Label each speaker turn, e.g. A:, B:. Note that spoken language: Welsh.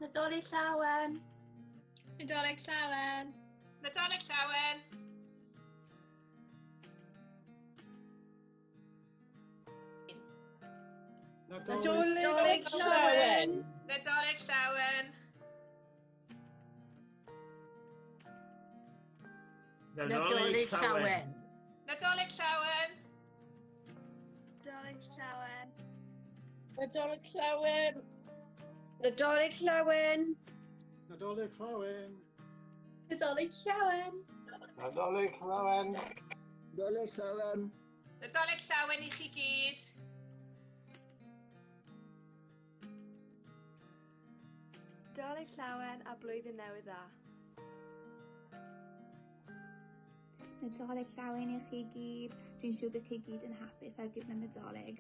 A: Nadolig Llawen!
B: Nadolig Llawen!
C: Nadolig Llawen!
D: Nadolig Llawen!
C: Nadolig Llawen!
A: Nadolig Llawen!
C: Nadolig Llawen!
B: Nadolig Llawen!
D: Nadolig Llawen!
E: Nadolig Llawen!
F: Nadolig Llawen!
B: Nadolig Llawen!
G: Nadolig Llawen!
H: Nadolig Llawen!
C: Nadolig Llawen i chi gyd!
B: Nadolig Llawen a Blwyddyn Newydd Dda!
I: Nadolig Llawen i chi gyd. Dwi'n siŵr bydd chi gyd yn hapus ar diwrnod Nadolig.